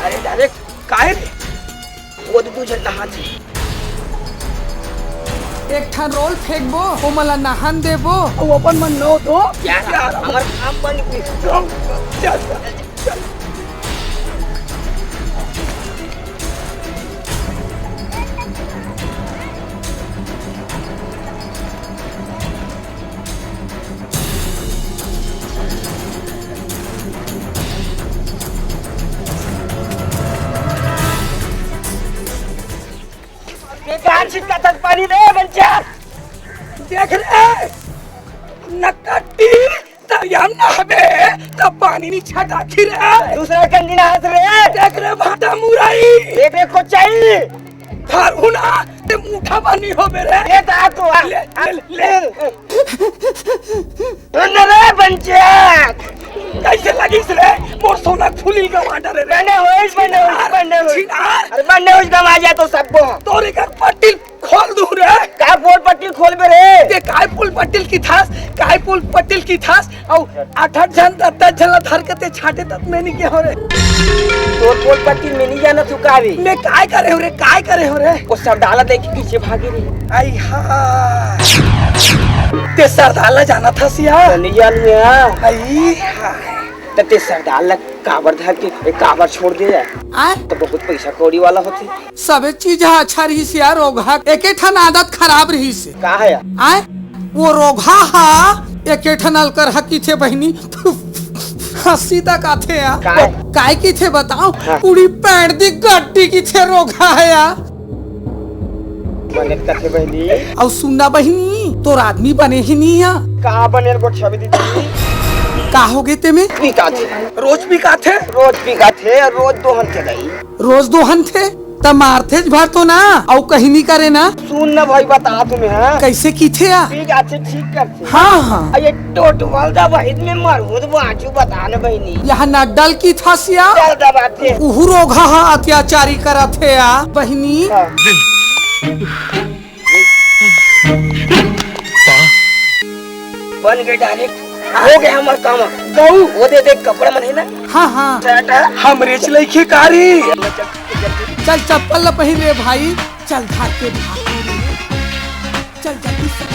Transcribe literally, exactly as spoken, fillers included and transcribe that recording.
अरे डायरेक्ट काहे रे? वो तो दू झन नहात हे। एक ठन रोल फेंकबो, ओमन ला नहान देबो। अउ अपन मन नहाबो। यार, यार, हमर काम बन गइस। चल, चल, चल। ये कहाँ छिटकत हस पानी रे बंचा? देख रे, नकट्टी, त यहाँ नहाबे, त पानी नी छटाखी रे। दूसरा कन नहात रे। देख रे भाटा मुरई। देख रे कोचई। धरहूँ ना, ते मुठा पानी होबे रे। ये तो आ तो आ। ले, ले, ले। सुन रे बंचा। कइसे लगिस रे? मोर सोना फूली गवा डरे रे। बने होइस, बने होइस, बने होइस। छिनार। अरे बने होइस, गवा जा तो सबो। तोर एकर पट्टी ल खोल दूँ रे। का पोल पट्टी ल खोलबे रे? ते काय पोल पट्टी ल किथस? काय पोल पट्टी ल किथस? अउ आठ आठ झन, दस दस झन ला धर के ते छाटे तक मैं नी के हो रे। तोर पोल पट्टी ल मैं नी जानत हूँ का रे? मैं काय करे हो रे? काय करे हो रे? वो सरदार ला देख के कइसे भागे रे? आई हा। ते सरदार ला जानत हस या? त नी जानिया। आई हा। त ते सरदार ला काबर धर के, ए, काबर छोड़ दे यार? आय? त बहुत पइसा कौड़ी वाला होथे। सबे चीज ह अच्छा रहिस यार, रोगहा एके ठन आदत खराब रहिस हे। का हे यार? आय? वो रोगहा ह एके ठन अलकर ह किथे बहिनी। हंसी तक आथे यार। काय? काय किथे बताओ? हाँ। पूरी पैंट दी गड्डी किथे रोगहा हे यार। बने कथे बहिनी। अउ सुन ना बहिनी, तोर आदमी बने हे नी या? का बने गोठियाबे दीदी? का होगे तेमे? बिकाथे। रोज बिकाथे? रोज बिकाथे, रोज दोहन के दाई। रोज दोहन थे? त मारथेच भर तो ना, अउ कहीं नी करे ना। सुन ना भाई, बता तुम्हें, हाँ? कइसे किथे या? बिकाथे, ठीक करथे। हाँ, हाँ। अरे टोटवाल दबाई में मरहूँ त बाँचहूँ, बता ना बहिनी। यहाँ नड्डा ल किथस या? चल दबाथे। उहू रोगहा ह अत्याचारी करत हे या बहिनी। हाँ। बन गे डायरेक्ट। होगे हमर काम। गऊ। वो दे दे कपड़ा मन हे ना। हाँ, हाँ। हमरेच लइके कारी। चल चप्पल ल पहिर रे भाई। चल, धर के भाग रे। चल, जल्दी से।